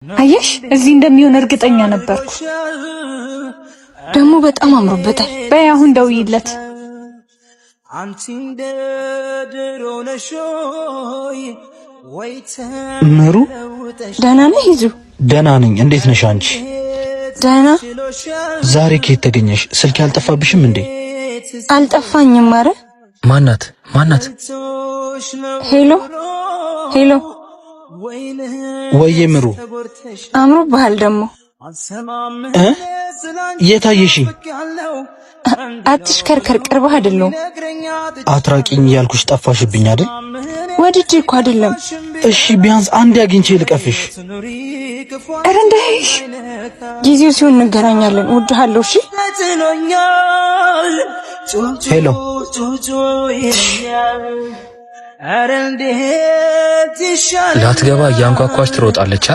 አየሽ፣ እዚህ እንደሚሆን እርግጠኛ ነበርኩ። ደግሞ በጣም አምሮበታል። በይ አሁን ደውይለት። ምሩ ደህና ነህ? ይዙ ደህና ነኝ። እንዴት ነሽ አንቺ? ደህና። ዛሬ ከየት ተገኘሽ? ስልክ አልጠፋብሽም እንዴ? አልጠፋኝም። አረ ማናት ማናት? Hello hello። ወይዬ ምሩ፣ አምሮብሃል ደግሞ። እ የት አየሽኝ? አትሽከርከር፣ ቅርብህ አይደለሁም። አትራቂኝ እያልኩሽ ጠፋሽብኝ አይደል? ወድጄ እኮ አይደለም። እሺ ቢያንስ አንድ አግኝቼ ልቀፍሽ። ኧረ እንዳይሽ። ጊዜው ሲሆን እንገናኛለን። እወድሃለሁ። እሺ። Hello። ላትገባ እያንኳኳች ትሮጣለች።